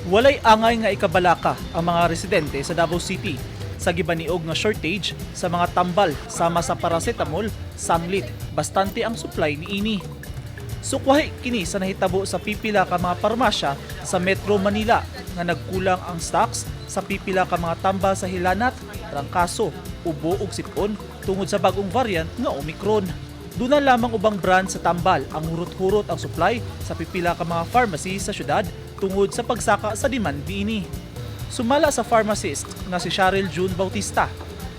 Walay angay nga ikabalaka ang mga residente sa Davao City sa gibaniog nga shortage sa mga tambal sama sa paracetamol, sanglit, bastante ang supply niini. Sukwahi kini sa nahitabo sa pipila ka mga parmasya sa Metro Manila nga nagkulang ang stocks sa pipila ka mga tambal sa hilanat, trangkaso, ubo ug sipon tungod sa bagong variant nga Omicron. Duna lamang ubang brand sa tambal ang hurot-hurot ang supply sa pipila ka mga pharmacy sa syudad tungod sa pagsaka sa demand niini. Sumala sa pharmacist nga si Cheryl June Bautista,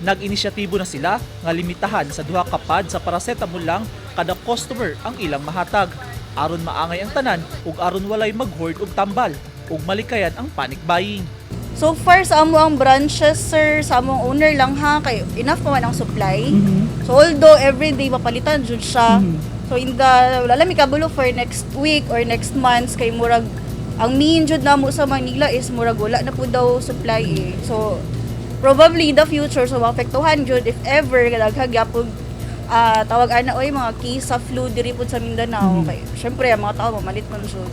nag-inisyatibo na sila nga limitahan sa duha ka pad sa paracetamol lang kada customer ang ilang mahatag aron maangay ang tanan ug aron walay mag-hoard og tambal ug malikayan ang panic buying. So far sa amo ang branches, sir, sa among owner lang ha, kay enough pa man ang supply. So although everyday mapalitan jud siya. So in the wala lang mi kabulo for next week or next months kay murag ang main jud namo sa Manila is murag wala na po daw supply eh. So probably in the future, so maapektuhan jud if ever daghang gyapon tawag ana oy mga case sa flu diri pud sa Mindanao kay syempre ang mga tao mamalit man jud.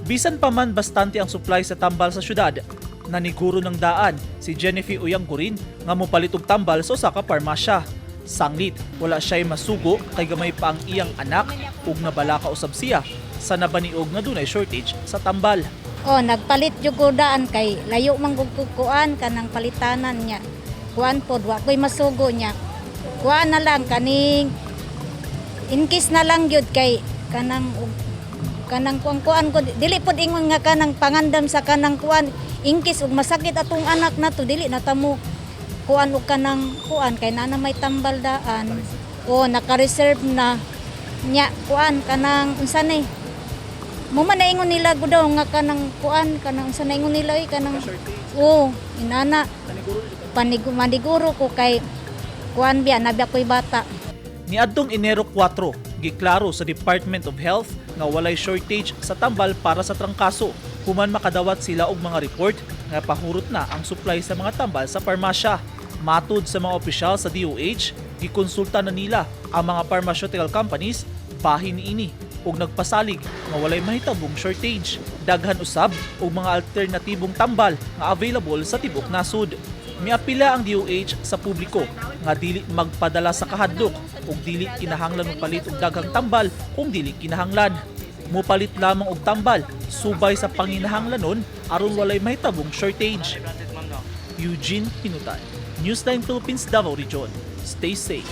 Bisan pa man bastante ang supply sa tambal sa syudad, naniguro ng daan si Jennifer Uyanggurin nga mopalit og tambal sa usa ka parmasya. Sanglit, wala siya'y masugo kay gamay pa ang iyang anak ug nabalaka usab siya sa nabaniog nga dunay shortage sa tambal. Oh, nagpalit jud ko daan kay layo man gud ko kuan kanang palitanan niya. Kuan pod, wa ko'y masugo niya. Kuan na lang kaning in case na lang gyud kay kanang kuan kuan ko, dili pod ingon nga kanang pangandam sa kanang kuan, in case ug masakit atong anak nato, dili na ta mo kuan og kanang kuan kay naa na may tambal daan. O naka-reserve na nya kuan kanang unsa ni mo man naingon nila gud daw nga kanang kuan kanang unsa naingon nila oy kanang oh inana maniguro ko kay kuan biya nabiya ko'y bata. Niadtong Enero 4, giklaro sa Department of Health nga walay shortage sa tambal para sa trangkaso human makadawat sila og mga report nga pahurot na ang supply sa mga tambal sa parmasya. Matud sa mga opisyal sa DOH, gikonsulta na nila ang mga pharmaceutical companies bahin niini ug nagpasalig nga walay mahitabong shortage. Daghan usab og mga alternatibong tambal nga available sa tibuok nasod. Miapila ang DOH sa publiko nga dili magpadala sa kahadlok ug dili kinahanglan mopalit og daghang tambal kung dili kinahanglan. Mupalit lamang og tambal subay sa panginahanglanon aron walay mahitabong shortage. Eugene Pinutan, Newsline Philippines, Davao Region. Stay safe.